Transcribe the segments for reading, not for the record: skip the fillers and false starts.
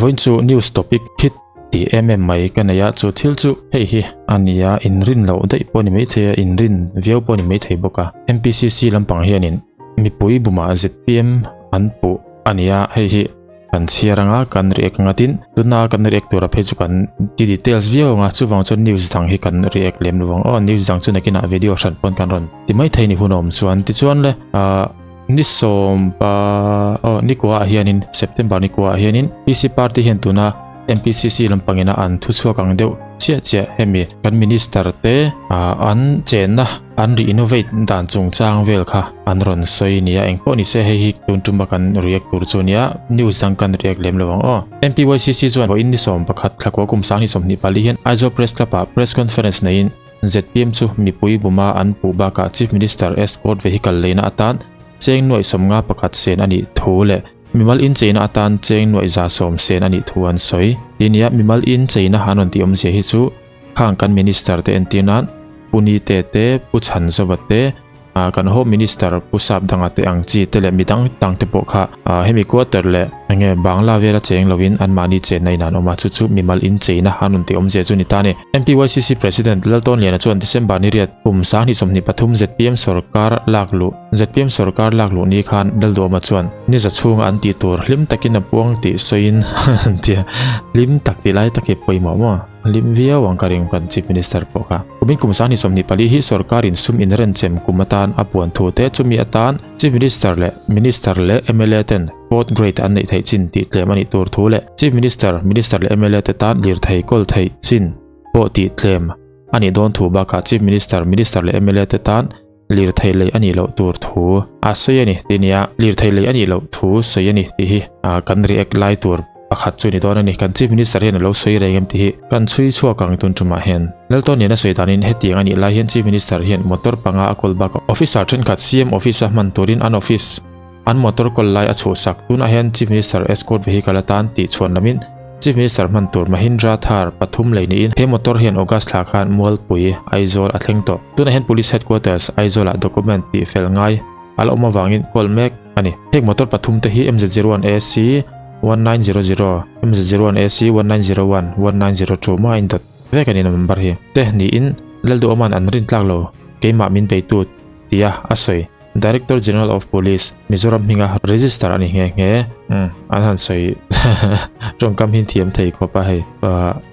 Vawiin chu news topic hit tih em em mai ka nei a, chu thil chu hei hi a ni a, inrin loh daih pawh a ni maithei a, inrin viau pawh a ni maithei bawk a. MPCC lampang hianin mipui bumah zpm an puh a ni a, hei hi kan chhiar anga kan react anga tin tuna kan react tura phei chu kan ti details viau anga chuvang chuan news dang hi kan react lem lo ang aw news dang chu nakinah video hran pawn kan rawn ti maithei ni hun a awm chuan tichuan le ah Ni sawm pa aw ni kuaah hianin September ni kuaah hianin PC party hian tuna MPCC lampangina an thuchhuak ang deuh chiah chiah hemi kan minister te an chenna an re-innovate dan chungchang vel kha an rawn sawi nia engpawh ni se hei hi tun tuma kan react tur chu nia news dang kan react lem lo ang aw. MPYCC chuan vawiin ni 11 thlakua kum 2024 hian Aizawl Press Club ah press conference neiin Zpm chu mipui buma an puh bakah Chief Minister escort vehicle leina atan cheng nuaih 51 sen a nih thu leh mimal incheina atan cheng nuaih 110 sen a nih thu an sawi. Ti nia mimal incheina an rawn tih awmzia hi chu khang kan Minister te entir nan Pu Nite te, Pu Chhanzova te, Kan Home Minister Pu Sap danga te ang chi te leh midang dang te pawh kha hemi quarter leh enge Bangla vela cheng lovin anmahni chenna in an awm a, chu chu mimal in cheina an rawn tih awmzia chu ni ta a ni. MPYCC President Laltawnliana chuan December ni riat kum 2023 zpm sorkar lak luh zpm sorkar lak luh ni khan Lalduama chuan ni za chhunga an tih tur hlim takin a puang tih sawiin tia hlim tak tih lai tak hi pawimawh maw? Hlim viau ang ka ring kan Chief Minister pawh kha. Kumin kum 2024 hi sorkarin sum inrenchem kum atan a puan thu te chumi atan Chief Minister leh Minister leh mla ten fourth grade an neih theih chin tih tlem a nih tur thu leh Chief Minister, Minister leh mla te tan lirthei kawl theih chin pawh tih tlem a nih dawn thu bakah Chief Minister, Minister leh mla te tan lirthei lei a nih loh tur thu a sawi a ni tih nia lirthei lei a nih loh thu sawi a ni tih hi kan react lai tur pakhat chu ni dawn a ni kan chief minister hian a lo sawi reng em tih hi kan chhui chhuak ang tun tumah hian Laltawn lian a sawi danin hetiang a nih lai hian chief minister hian motor panga a kawl bakah officer thenkhat CM office a hman turin an office An motor kawl lai a chhuhsak. Tunah hian Chief Minister escort vehicle atan tih chhuan lamin Chief Minister hman tur Mahindra Thar pathum lei niin he motor hian August thla khan Mualpui, Aizawl a thleng tawh. Tunah hian Police Headquarters, Aizawlah document tih fel ngai a la awm avangin kawl mek a ni. Heng motor pathum te hi MZ01 AC 1900, MZ01 AC 1901, 1902 maw a indawt vek a ni number hi te niin Lalduhawma'n an rin tlak lo keimah min beitu tia a sawi. Director General of Police, Mizoram hminga register a ni nghe nghe. Umm, an han sawi tawngkam hi thiam thei khawp a hei.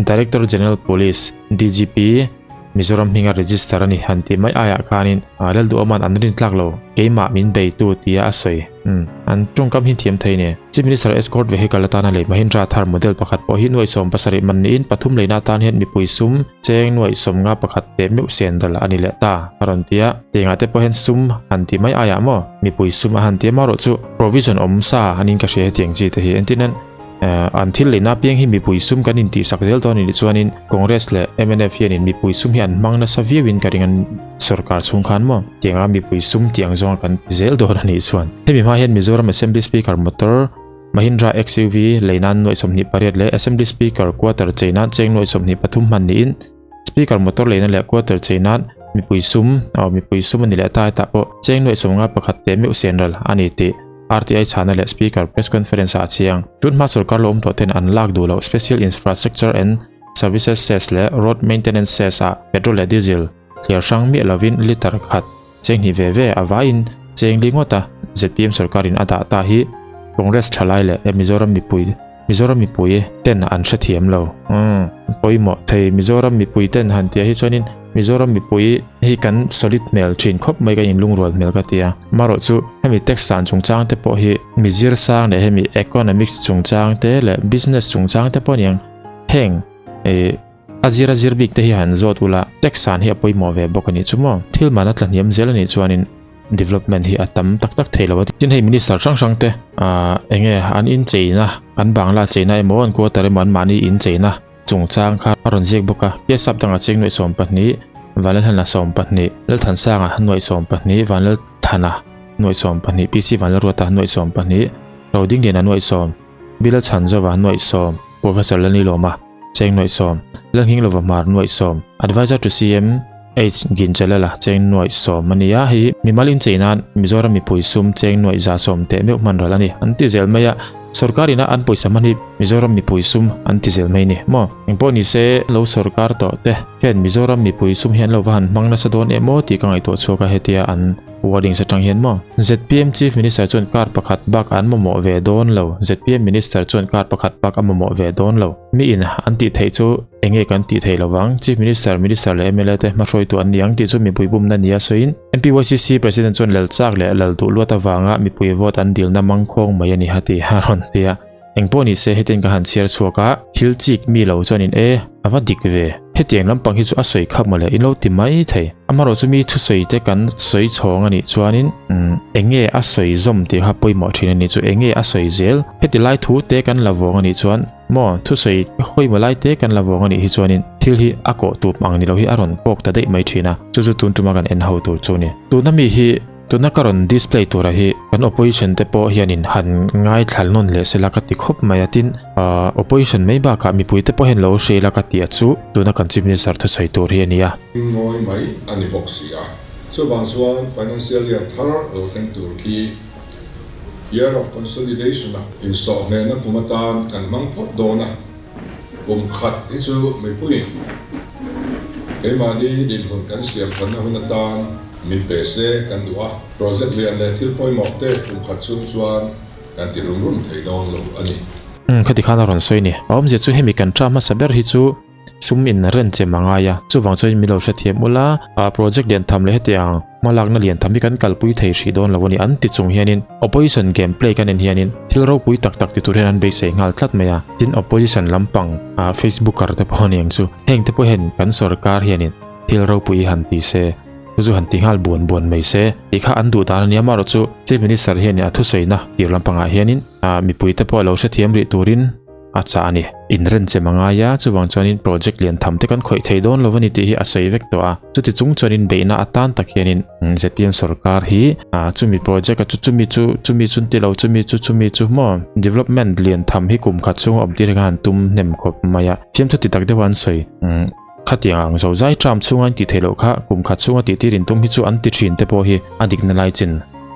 Director General Police, DGP, Mizoram hminga register a ni han tih mai aiah khanin Lalduhawma'n an rin tlak lo, keimah min beitu tia a sawi. Umm, an tawngkam hi thiam thei ni. Chief Minister escort vehicle atana lei Mahindra Thar model pakhat pawh hi nuaih 70 man niin pathum leina atan hian mipui sum cheng nuaih 51 teh meuh sen ral a ni leh ta a rawn ti a. Engah te pawh hian sum han ti mai aiah maw mipui sum a han ti a marawh chu provision awm sa anin ka hria hetiang chi te hi entirnan an thil leina apiang hi mipui sum kan intihsak zel dawn anih chuanin Congress leh mnf hianin mipui sum hi an hmang nasa viauin ka ring an Sorkar chhung khan maw tianga mipui sum tiang zawnga kan ti zel dawn a nih chuan hemi hma hian Mizoram Assembly Speaker motor Mahindra XUV lei nan nuaih 28 leh Assembly Speaker quarter chei nan cheng nuaih 23 hman niin Speaker motor leina leh quarter chei nan mipui sum aw mipui sum a ni leh ta hetah pawh cheng nuaih 51 teh meuh sen ral a ni tih RTI chhana leh Speaker press conference ah a chiang. Tun hma sorkar lo awm tawh ten an lak duh loh Special Infrastructure and Services Cess leh Road Maintenance Cess ah petrol leh diesel Thliar hrang miah lovin litre khat cheng hnih ve ve a vaiin cheng li ngawt a zpm sorkarin a dah ta hi Congress thalai leh Mizoram mipui Mizoram mipui ten an hrethiam lo. Umm pawimawh thei Mizoram mipui ten han tia hi chuanin Mizoram mipui hi kan solid hmel thin khawp mai kan inlungrual hmel ka tia. Marawh chu hemi tax san chungchang te pawh hi mizir sang leh hemi economics chungchang te leh business chungchang te pawh aniang heng ih A zir a zir bik te hi han zawt ula, tax san hi a pawimawh ve bawk a nih chu maw? Thil man a tla hniam zel a nih chuanin development hi a tam tak tak thei lo a. Tin hei minister hrang hrang te ah enge an incheina, an bangla cheina emaw an quarter emaw an mahni incheina chungchang kha a rawn ziak bawk a. Piasap dangah cheng nuaih 12, Vanlalhlana 12, Lalthansanga nuaih 12, Vanlalthana nuaih 12, PC Vanlalruata nuaih 12, Rodingliana nuaih 10, Bila Chhanzova nuaih 10, Professor Lalnilawma Cheng nuaih 10, Lalnghing lova hmar nuaih 10, Advisor to CM H Ginchalela cheng nuaih 10 a ni a, hei hi mimal inchei nan Mizoram mipui sum cheng nuaih 110 teh meuh hman ral a ni. An ti zel mai a, sorkar ina an pawisa hman hi Mizoram mipui sum an ti zel mai ni maw? Engpawh ni se lo sawrkar tawh te hian Mizoram mipui sum hi an lo va han hmang nasa dawn em aw tih ka ngaihtuah chhuak a hetia an wordings atang hian maw? Zpm Chief Minister chuan car pakhat bak an mamawh ve dawn lo zpm Minister chuan car pakhat bak a mamawh ve dawn lo. Mi in an tih theih chu enge kan tih theih lovang Chief Minister, Minister leh mla te hmahruaitu an ni ang tih chu mipui bumna nia sawiin MPYCC President chuan lal chak leh lal duh luat avanga mipui vote an dilna mangkhawng mai a ni ha tih a rawn ti a. Engpawh ni se hetiang ka han chhiar chhuak a, thil chik mi lo chuanin e, a va dik ve. Hetiang lampang hi chu a sawi khap mawle in lo ti mai thei. Amaherawh chu mi thusawi te kan sawi chhawng a nih chuanin umm enge a sawi zawm tih kha pawimawh thin a nih chu, enge a sawi zel. Heti lai thu te kan la vawng a nih chuan maw thusawi khawimaw lai te kan la vawng a nih hi chuanin thil hi a kawh tup ang ni lo hi a rawn kawk ta daih mai thin a, chu chu tun tuma kan en ho tur chu a ni. Tuna mi hi Tuna ka rawn display tura hi kan opposition te pawh hianin han ngaithla nawn leh sela ka ti khawp mai a tin ahh opposition mai bakah mipui te pawh hian lo hre ila ka tih a chu tuna kan chief minister thusawi tur hi a ni a. Ngawi mai a ni bawk si a. Chuvang chuan financial year thar lo thleng tur khi year of consolidation a insawh hnehna kum atan kan hmang phawt dawn a. Kum khat hi chu mipuiin keimahni dinhmun kan siam thatna hun atan min pe se kan duh a, project lian leh thil pawimawh te kum khat chhung chuan kan ti rum rum thei dawn lo a ni. Umm khati khan a rawn sawi ni. A awmzia chu hemi kan tha hmasa ber hi chu sum in renchem a ngai a, chuvang chuan min lo hrethiam ula, project lian tham leh hetiang Hmalakna lian tham hi kan kalpui thei hrih dawn lo a ni an ti chung hianin opposition game play kan en hianin thil ropui tak tak ti tur hian an beisei nghal tlat mai a, tin opposition lampang ah facebooker te pawh aniang chu heng te pawh hian kan sorkar hianin thil ropui hi han ti se chu chu han ti nghal buan buan mai se tih kha an duh dan a nia amaherawh chu chief minister hianin a thusawina tir lampangah hianin ah mipui te pawh lo hrethiam rih turin a chah a ni. Inrenchem a ngai a, chuvang chuanin project lian tham te kan khawih thei dawn lo a ni tih hi a sawi vek tawh a. Chuti chung chuanin beihna atan tak hianin zpm sorkar hi chumi project a chu chumi chu chumi chu ti lo chumi chu chumi chu maw development lian tham hi kum khat chhunga awm tir hi kha han tum hnem khawp mai a. Fiamthu ti tak deuh a an sawi. Khatiang ang zo zai tram chhunga an tih theih loh kha kum khat chhunga tih tir intum hi chu an ti thin te pawh hi a dikna lai chin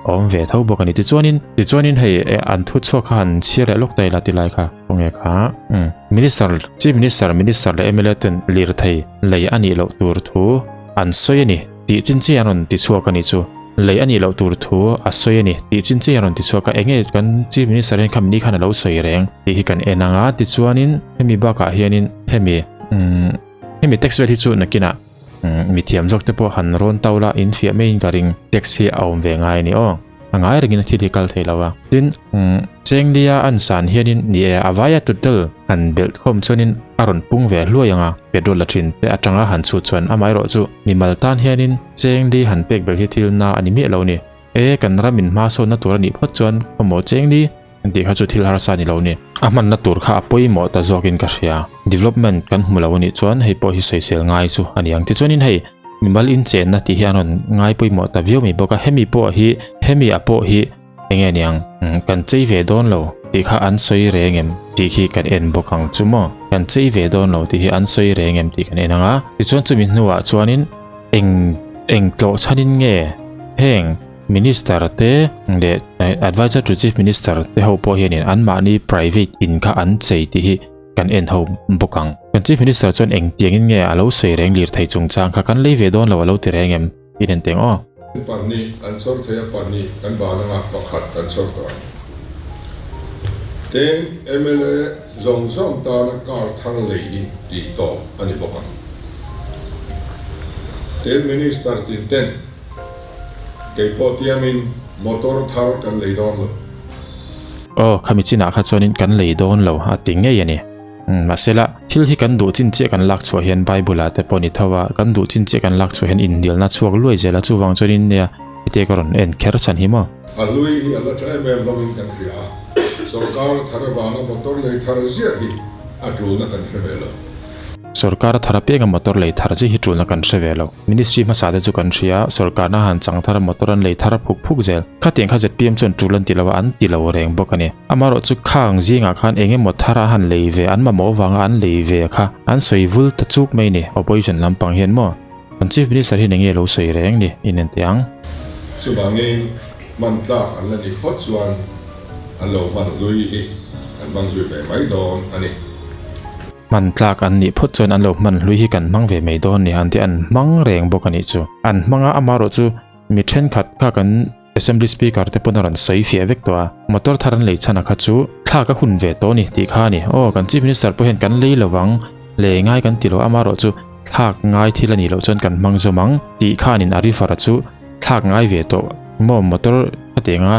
a awm ve tho bawk a ni. Tichuanin tichuanin hei an thu chhuak kha han chhiar leh lawk ta ila ti lai kha khawnge kha umm Minister Chief Minister Minister leh mla ten lirthei lei a nih loh tur thu an sawi a ni tih chin chiah an rawn ti chhuak a nih chu. Lei a nih loh tur thu a sawi a ni tih chin chiah an rawn ti chhuak a enge kan Chief Minister hian khami ni khan a lo sawi reng tih hi kan en ang a tichuanin hemi bakah hianin hemi Umm hemi text vel hi chu nakinah umm mithiam zawk te pawh han rawn tau la in fiah maiin ka ring text hi a awm ve ngai a ni aw a ngai rengin a thil hi kal thei lo a tin umm Chenglia an san hianin ni e a vaia total han belh khawm chuanin a rawn pung ve hluai ang a petrol la thin te atanga han chhut chuan amaherawh chu mimal tan hianin Chengli han pek belh hi thil na a ni miah lo a ni e kan ram in hma sawnna tur a nih phawt chuan khawmawh Chengli An tih kha chu thil harsa ni lo ni. A hmanna tur kha a pawimawh ta zawkin ka hria. Development kan hmu lo a nih chuan hei pawh hi sawisel ngai chu a ni ang. Tichuanin hei mimal inchenna tih hi an rawn ngai pawimawh ta viau mai bawk a. Hemi pawh hi hemi a pawh hi eng nge niang kan chei ve dawn lo tih kha an sawi reng em tih khi kan en bawk ang chu maw. Kan chei ve dawn lo tih hi an sawi reng em tih kan en ang a. Tichuan chumi hnuah chuanin eng eng tlawh chhanin nge heng Minister te leh Adviser to Chief Minister te ho pawh hianin anmahni private in kha an chei tih hi kan en ho bawk ang. Kan Chief Minister chuan engtiangin nge a lo sawi reng lir thei chungchang kha kan lei ve dawn lo a lo ti reng em? In en teng aw. Pahnih an chhawr thei a, pahnih kan ban anga pakhat kan chhawr tawh ang. Tin, mla zawng zawng tana car thar lei hi tih tawp a ni bawk ang. Tin, Minister tin ten Kei pawh tiamin motor thar kan lei dawn lo. Aw, khami chinah kha chuanin kan lei dawn lo a ti ngei a ni. Mahsela, thil hi kan duh chin chiah kan lak chhuah hian Bible-ah te pawh ni tho a, kan duh chin chiah kan lak chhuah hian inhnialna chhuak luai zel a, chuvang chuanin nia hetia ka rawn en kher chhan hi maw. A hlui hi a la tha em em hlawmin kan hria a, sorkar thar avanga motor lei thar ziah hi a tulna kan hre ve lo. Sorkar thar apianga motor lei thar ziah hi tulna kan hre ve lo. Ministry hmasa te chu kan hria, sorkarna han chang thar a motor an lei thar a phuk phuk zel. Khatiang kha zpm chuan tul an ti lo a, an ti lo reng bawk a ni. Amaherawh chu khang zingah khan eng emaw thar an han lei ve, an mamawh avanga an lei ve kha an sawi vul ta chuk mai ni, opposition lampang hian maw? Kan Chief Minister hian enge lo sawi reng ni, in en teh ang. Chuvangin hman tlak an la nih phawt chuan an lo hman hlui hi kan. hmang zui ve mai dawn a ni. Hman tlak an nih phawt chuan an lo hman hlui hi kan hmang ve mai dawn ni han tih an hmang reng bawk a nih chu. An hmang a, amaherawh chu mi thenkhat kha kan Assembly Speaker te pawn a rawn sawi fiah vek tawh a, motor thar an lei chhan a kha chu thlak a hun ve tawh a ni tih kha a ni. Aw, kan Chief Minister pawh hian kan lei lo ang, lei ngai kan ti lo, amaherawh chu thlak ngai thil a nih loh chuan kan hmang zawm ang tih khanin a refer a chu thlak ngai ve tawh maw motor a tih anga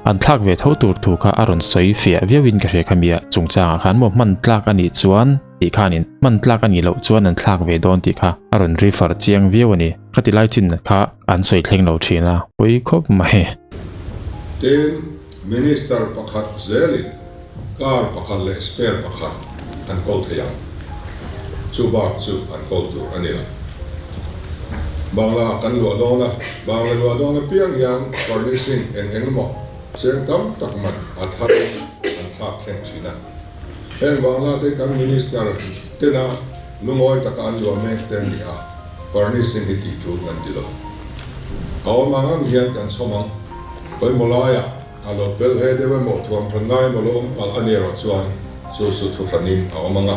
an thlak ve tho tur thu kha a rawn sawi fiah viauin ka hria kha mi a chungchangah khan maw hman tlak a nih chuan tih khanin hman tlak a nih loh chuan an thlak ve dawn tih kha a rawn refer chiang viau a ni. Khati lai chin kha an sawi thleng lo thin a, pawi khawp mai. Tin, Minister pakhat zelin car pakhat leh spare pakhat an kawl thei ang. Chu bak chu an kawl tur a ni lo. Bangla kan luah dawn a, Bangla luah dawn apiang hian furnishing eng eng emaw cheng tam tak man a tharin an thlak thleng thin a. Heng Bangla te kan Minister tena lungawi taka an luah mek te an ni a, furnishing hi tih tul kan ti lo. A awm ang ang hian kan chhawm ang. Pawimawh laiah A lo pel he deuh emaw thuam hran ngai emaw lo awm palh a ni erawh chuan chu chu thu hranin a awm ang a.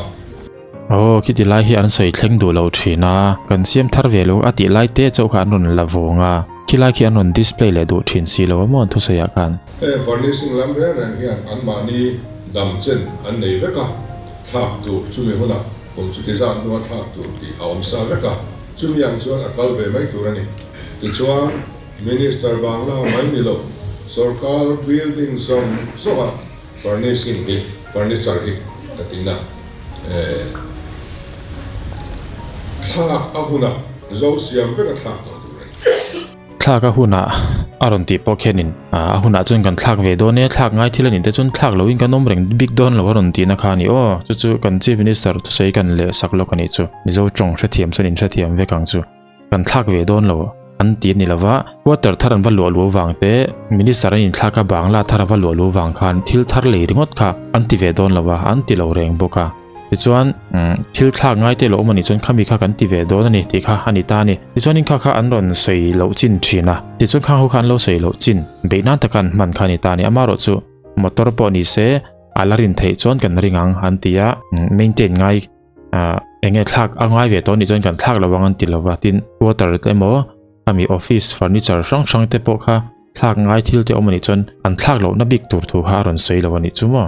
Aw, khiti lai hi an sawi thleng duh lo thin a, kan siam thar ve lo a tih lai te chauh kha an rawn la vawng a, khi lai khi an rawn display leh duh thin si lo a maw an thusawi ah khan. Heng furnishing lam reng reng hian anmahni dam chen an nei vek a, thlak tur chumi hunah kum chuti zat hnua thlak tur tih a awm sa vek a, chumi ang chuan a kal ve mai tur a ni. Tichuan. Minister Bangla mai ni lo, sorkar building zawng zawnga furnishing hi, furniture hi ka ti na eh, thlak a hunah zo siam vek a thlak tawh tur a ni. Thlak a hunah a rawn tih pawh khianin a hunah chuan kan thlak ve dawn e, thlak ngai thil a nih te chuan thlak loin kan awm reng bik dawn lo a rawn tihna kha a ni aw, chu chu kan Chief Minister thusawi kan leh sak lawk a nih chu, Mizo tawng hrethiam chuan inhrethiam vek ang chu. Kan thlak ve dawn lo an ti a ni lova, quarter thar an va luah luh vang te, minister an inthlak a bangla thar a va luah luh vang khan thil thar lei ringawt kha an ti ve dawn lo a, an ti lo reng bawk a. Tichuan thil thlak ngai te lo awm a nih chuan khami kha kan ti ve dawn a ni tih kha a ni ta a ni. Tichuanin kha kha an rawn sawi loh chin thin a, tichuan khang ho kha an lo sawi loh chin beih nan taka an hman kha a ni ta a ni. Amaherawh chu motor pawh ni se a la rin theih chuan kan ring ang an ti a, maintain ngai ah enge thlak a ngai ve tawh anih chuan kan thlak lo ang an ti lova tin quarter te emaw khami office furniture hrang hrang te pawh kha thlak ngai thil te awm anih chuan an thlak lohna bik tur thu kha a rawn sawi lo anih chu maw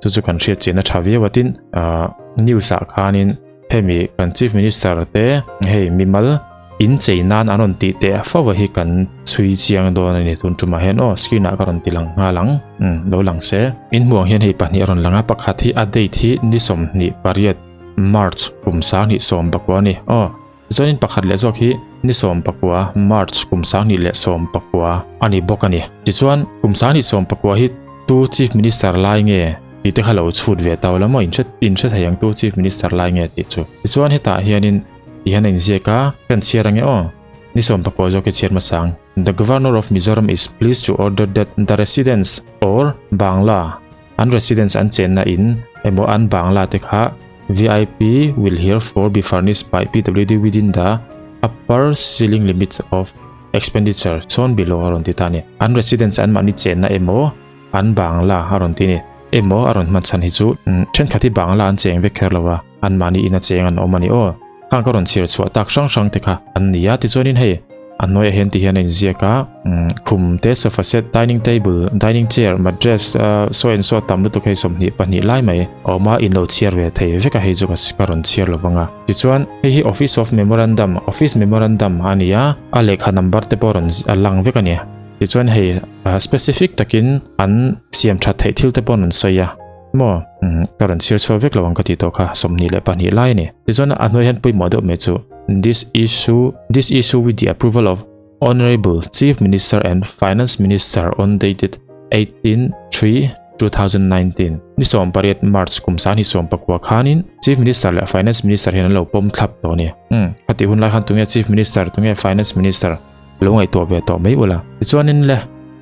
chu chu kan hriat chian a tha viau a tin ah news ah khanin hemi kan chief minister te hei mimal In chei nan an rawn tih teh fo a hi kan chhui chiang dawn a ni tun tumah hian aw screen ah ka rawn ti lang nghal ang umm lo lang se. In hmuh ang hian hei pahnih a rawn lang a pakhat hi a date hi ni 28 March kum 2019 a ni aw tichuanin pakhat leh zawk hi ni 19 March kum 2019 a ni bawk a ni tichuan kum 2019 hi tu chief minister lai nge tih te kha lo chhut ve tau la maw in hre in hre thei ang tu chief minister lai nge tih chu tichuan hetah hianin Ti hian a inziak a, kan chhiar ange aw. Ni 11 zawk hi chhiar hmasa ang. The Governor of Mizoram is pleased to order that the residents or Bangla, an residents an chenna in emaw an Bangla te kha VIP will herefore be furnished by PWD within the upper ceiling limit of expenditure shown below a rawn ti ta a ni. An residents an mahni chenna emaw an Bangla a rawn ti a ni. Emaw a rawn hman chhan hi chu thenkhat hi Bangla an cheng vek kher lo a. An mahni ina cheng an awm a ni aw. Khang ka rawn chhiar chhuah tak hrang hrang te kha an ni a, tichuanin hei a hnuaiah hian ti hian a inziak a, khum te, sofa set, dining table, dining chair, mattress, saw and saw tam lutuk hei 22 lai mai a awm a, in lo chhiar ve thei vek a hei chu ka rawn chhiar lo vang a. Tichuan hei hi office of memorandum, office memorandum a ni a, a lehkha number te pawh rawn a lang vek a ni. Tichuan hei specific takin an siam that theih thil te pawh an rawn sawi a. Maw? Umm, ka rawn chhiar chhuak vek lo ang ka tih tawh kha, 22 lai a ni. Tichuan a hnuai hian pawimawh deuh mai chu, This issue, this issue with the approval of Honourable Chief Minister and Finance Minister on dated 18 3 2019, ni 18 March kum 2019 khanin Chief Minister leh Finance Minister hian an lo pawm thlap tawh a ni. Umm, khatih hun lai khan tunge Chief Minister, tunge Finance Minister? Lo ngaihtuah ve tawh mai ula. Tichuanin le,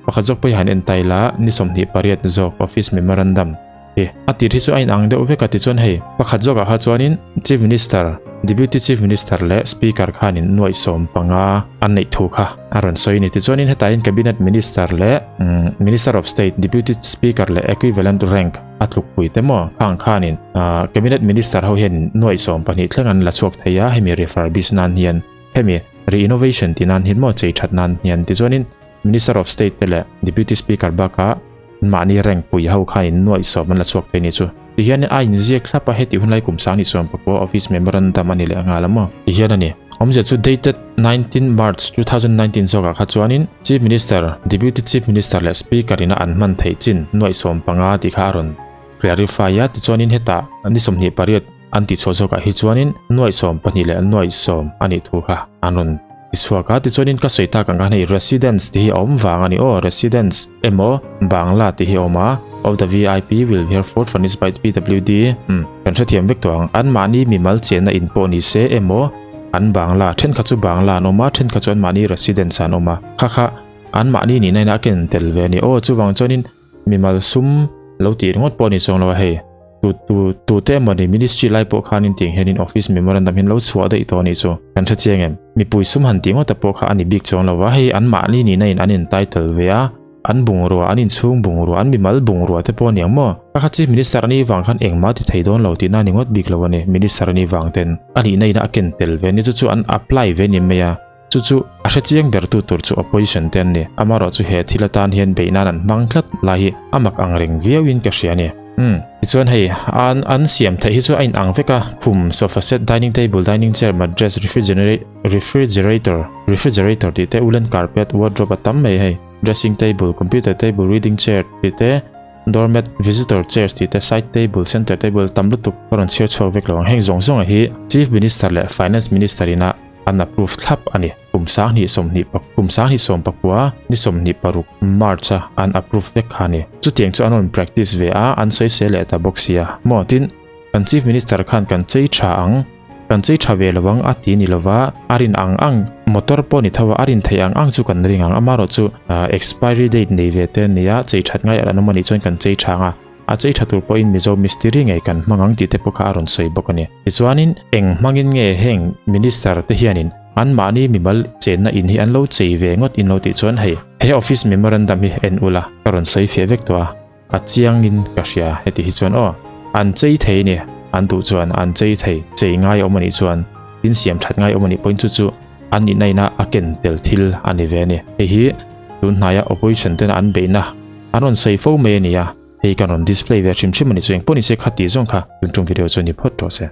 pakhat zawk pawh hi han en ta ila, ni 28 zawk office memorandum hi a tir hi chu a inang deuh vek a tichuan hei pakhat zawkah kha chuanin Chief Minister, Deputy Chief Minister leh Speaker khanin nuaih 15 an neih thu kha a rawn sawi a ni. Tichuanin hetah hian Cabinet Minister leh Minister of State, Deputy Speaker leh equivalent rank. a tlukpui te maw khang khanin Cabinet Minister ho hian nuaih 12 thleng an la chhuak thei a, hemi refurbish nan hian hemi re-innovation tih nan hian maw chei that nan hian tichuanin Minister of State te leh Deputy Speaker bakah an mahni rank pui ho khanin nuaih 10 an la chhuak thei a ni chu. Tihian a inziak thlap a, heti hunlai kum 2019 Office Memorandum a ni leh nghal a maw? Tihian a ni. Awmzia chu dated 19 March 2019 zawkah kha chuanin Chief Minister, Deputy Chief Minister leh Speaker ina an hman theih chin nuaih 15 tih kha a rawn clarify a, tichuanin hetah ni 28 an tihchhuah zawkah hi chuanin nuaih 12 leh nuaih 10 a nih thu kha an rawn tichhuak a, tichuanin ka sawi tak ang khan hei residence tih hi a awm vang a ni aw, residence emaw bangla tih hi a awm a, of the vip will be hereford furnished by PWD umm kan hrethiam vek tawh ang, anmahni mimal chenna in pawh ni se emaw an bangla thenkhat chu bangla an awm a, thenkhat chu anmahni residence ah an awm a, kha kha anmahni nihna in a ken tel ve a ni aw, chuvang chuanin Mimal sum lo tih ringawt pawh a ni chuang lo a hei. Tu tu tu te emaw ni ministry lai pawh khanin tiang hianin office memorandum hian lo chhuah daih tawh a nih chu. Kan hre chiang em? Mipui sum han tih ngawt te pawh kha a ni bik chuang lo a, hei anmahni nihna in an entitle ve a, an bungrua, an inchhung bungrua, an mimal bungrua te pawh a ni ang maw? Kha kha chief minister a nih vang khan engmah ti thei dawn lo tihna a ni ngawt bik lo a ni, minister a nih vang ten a nihna in a ken tel ve a ni chu chu an apply ve a ni mai a. Chu chu a hre chiang bertu tur chu opposition te an ni. Amaherawh chu he thil atan hian beih nan an hmang tlat lai hi a mak ang reng viauin ka hria a ni. Umm. Tichuan hei, an an siam theih hi chu a inang vek a, khum, sofa set, dining table, dining chair, mattress, refrigerator, refrigerator tih te, woolen carpet, wardrobe a tam mai hei, dressing table, computer table, reading chair tih te, doormat, visitor chairs tih te, side table, center table tam lutuk ka rawn chhiar chhuak vek lo ang. Heng zawng zawng ah hi Chief Minister leh Finance Minister ina An approve thlap a ni. Kum 2020 kum 2019 ni 26 March a an approve vek kha a ni. Chutiang chu an rawn practice ve a, an sawi se leh ta bawk sia. Maw tin, kan Chief Minister khan kan chei tha ang, kan chei tha ve lo ang a ti ni lova, a rin ang ang, motor pawh ni tho a, a rin theih ang ang chu kan ring ang, amaherawh chu expiry date nei ve te nia, chei that ngai an awm a nih chuan kan chei tha ang a. A chei tha tur pawhin Mizo mistiri ngei kan hmang ang tih te pawh kha a rawn sawi bawk a ni. Tichuanin eng hmangin nge heng Minister te hianin anmahni mimal chenna in hi an lo chei ve ngawt in lo tih chuan hei he office memorandum hi en ula ka rawn sawi fiah vek tawh a, a chiangin ka hria heti hi chuan aw an chei thei a ni, an duh chuan an chei thei, chei ngai awm a nih chuan in siam that ngai awm a nih pawhin chu chu an nihna ina a ken tel thil a ni ve a ni. Hei hi tun hnaia opposition tena an beihna an rawn sawi fo mai a ni a, hei kan rawn display ve hrim hrim a ni chu engpawh ni se kha tih zawng kha tun tum video chu ni phawt tawh se.